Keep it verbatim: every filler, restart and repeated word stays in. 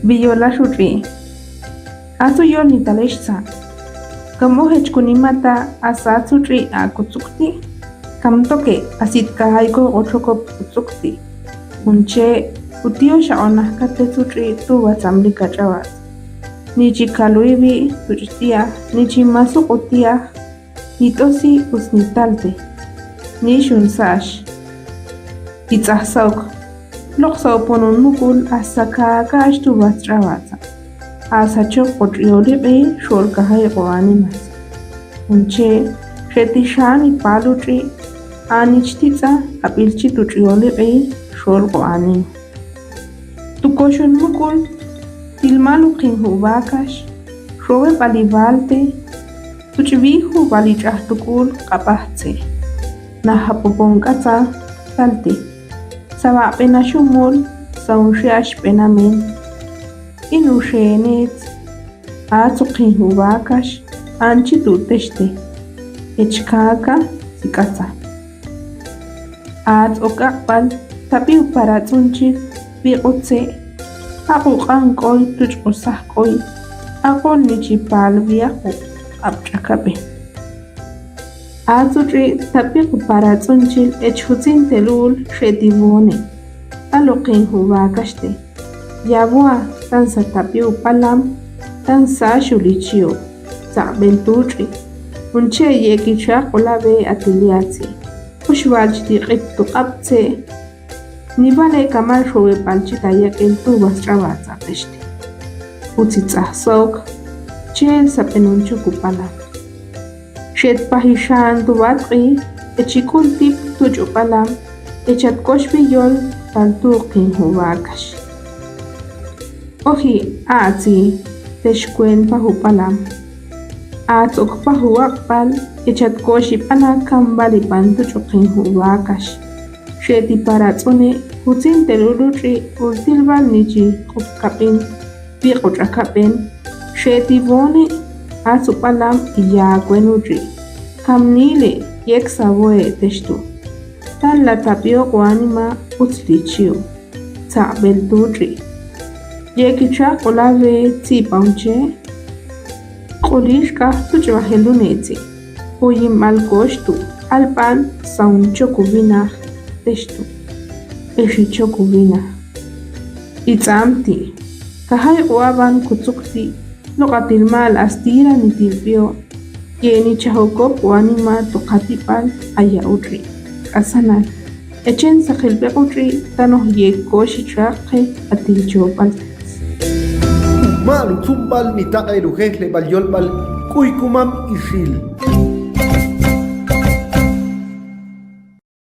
Biyolax utx'i. Asu yol nitalex tsa'. Kam ojech kunimata' a sats utx'i a kutsukti'. Kam toke' a sitkajay ko otxokop kutsukti'. Junche' utioxa onajkate sutx'i tu watsamlika ch'awats. Nichi kaluiwi tuch'tia, nichi masuq'utia, nit'osi uts nitalte. Nixun sax. Itz'aj sauk. Loq' sauponun muk'ul a sakakax tu wats ch'awatsa. A sachoq k'otx'ioliq'i xol kajay k'o animatsa. Junche' xetixan ipal utx'i a nich titz'a a b'ilchi tuch'iolik'i xol k'o anima. Tu koxun muk'ul tilmal uqin ju' wakax xoweb'al iwalte tuch'wi ju' wal ich'aj tuk'ul q'ab'ajtze. Najapopon k'atza talte. Sawab'enaxumul saunxe'ax b'enamen. Inuxeenetz. Ats uqin ju' wakax anchi tu' texte. Ech kaka sik'atza. Ats ok aq'b'al tab'i uparatz'unchil wiq'utze'. Aq'uq'an k'oy tuch'q'usaj k'oy. Aq'on nichi pal wiaq'u' q'ab' ch'akab'en. Ats utx'i tab'i uparatz'unchil ech jutzin telul xe'tiwone'. Al uqin ju' wakaxte. Yawoa tansa tab'i up'alam tansa xul ichio. Tzaq'b'el tu utx'i. Junche' yek'ichaq k'olawe atiliatze. Uxwal chi tiq'it tu q'ab'tze. Niwale' kamal xoweb'al chi tayak'el tu wats ch'awatsa texte. Utz itz'aj sok. Chel sab'enunchuk up'alam. Xetpajixan tu watx'i ech ik'ul tip tuch' up'alam ech at koxwi yol tal tu uqin ju' wakax. Oji a'tzi tex kuen paj up'alam. Ats ok paj uwaq'b'al ech at koxi b'ana kan wal ipan tuch' uqin ju' wakax. Xe'tiparatz'une' jutzin telul utx'i ultil wal nichi q'upkab'in wiq'u' ch'akab'en. Xe'tiwone' ats up'alam iyak'wen utx'i. Kam nile' yek' sawoe' tex tu'. Tal la tab'i oq' wanima utz li chio. Tzaq'b'el tu utx'i. Yek'ichaq k'olawe tzi' pa'unche'. Q'ulix k'aj tuch' wajelunetze'. Oyin b'al koxtu' alb'an saun chok uwinaj textu'. Ex ichok uwinaj. Itz'am ti'. Kajay k'o awan kutzuk ti'. Loq' atilmal astira nitilb'io'. Yenichaj okop k'o anima tu qatib'al aya utx'i. K'asanal. Echen saqilb'eq utx'i tanoj yek' koxi ch'aqe atil chob'al. Umal utzumb'al nitaq'el ujejleb'al yolb'al K'uy Kumam Ixil.